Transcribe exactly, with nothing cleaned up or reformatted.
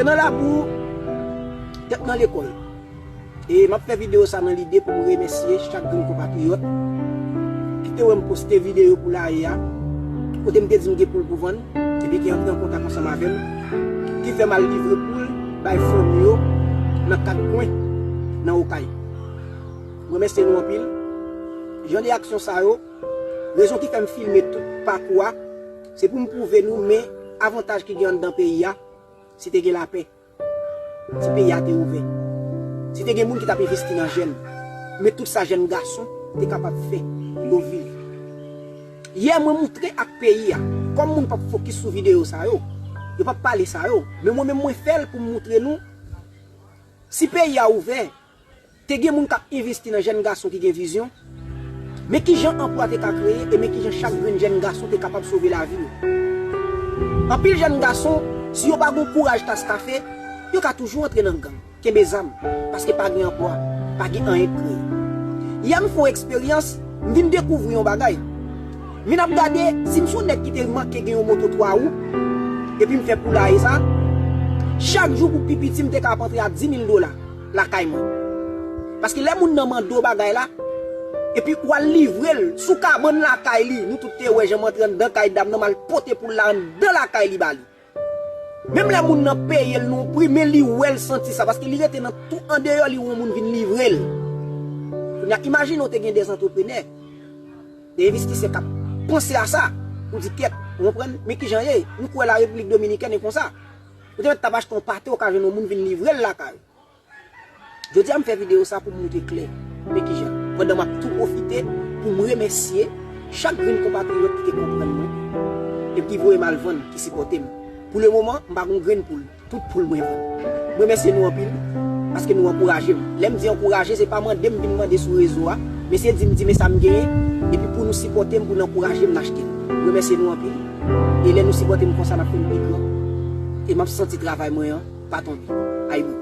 Nan labou, tèt nan lekòl. E m ap fè videyo sa nan lide pou m remèsye chak grenn konpatriyòt ki te wè m poste videyo pou Laye a, kote m te di m gen poul pou vann, epi ki antre an kontak ansanm avè m, ki fè m al livre poul bay fanmi yo nan kat kwen nan Okay. M remèsye nou anpil. Jan de aksyon sa yo, rezon ki fè m filme tout pakou a, se pou m pwouve nou men avantaj ki gen anndan peyi a, si te gen lapè. Si peyi a te ouvè, si te gen moun ki t ap envesti nan jèn, men tout sa jèn gason te kapab fè pou yo viv. Yè, mwen moutre ak peyi a, kòm moun p ap fokis sou videyo sa yo, yo p ap pale sa yo, men mwen menm mwen fè l pou m moutre nou, si peyi a ouvè, te gen moun k ap envesti nan jèn gason ki gen vizyon, men kijan anplwa te ka kreye e men kijan chak grenn jèn gason te kapab sove lavi yo. Anpil jèn gason, si yo pa gen kouraj tas kafe, yo ka toujou antre nan gang, kenbe zam, paske pa gen anplwa, pa gen anyen k kreye. Yè m fè yon eksperyans, m vin dekouvri yon bagay. M vin ap gade, si m se yon nèg ki te manke gen yon moto twa wou, epi m fè poulaye sa, chak jou pou pi piti m te ka ap antre a di mil dola lakay mwen. Paske lè moun nan mande w bagay la, epi w al livre l sou kabann lakay li, nou tout te wè jan m antre anndan kay dam nan, m al pote poul la anndan lakay li ba li. Menm lè moun nan peye l nan yon pri, men li wè l santi sa, paske li rete nan tou andeyò, li wè yon moun vin livre l. Kounye a, imajine w te gen de antreprenè, de envestisè k ap panse a sa, pou di kèt, ou konprann, men kijan ye, nou kwè la Repiblik Dominikèn e konsa. Ou te mèt t ap achte yon pate, ou ka jwenn yon moun vin livre l lakay ou. Jodi a m fè videyo sa pou m moutre klè, men kijan, pandan m ap tou pwofite pou m remèsye chak grenn konpatriyòt ki te konprann mwen, epi ki voye m al vann, ki sipòte m. Pou le moman, m pa gon grenn poul, tout poul mwen vann. M remèsye nou anpil, paske nou ankouraje m. Lè m di ankouraje, se pa mande m vin mande sou rezo a, men se di m di men sa m genyen, epi pou nou sipòte m, pou n ankouraje m, n achte l. M remèsye nou anpil, e lè nou sipòte m konsa, n ap fè m pi gran, e m ap santi travay mwen an pa tonbe. Ayibonm.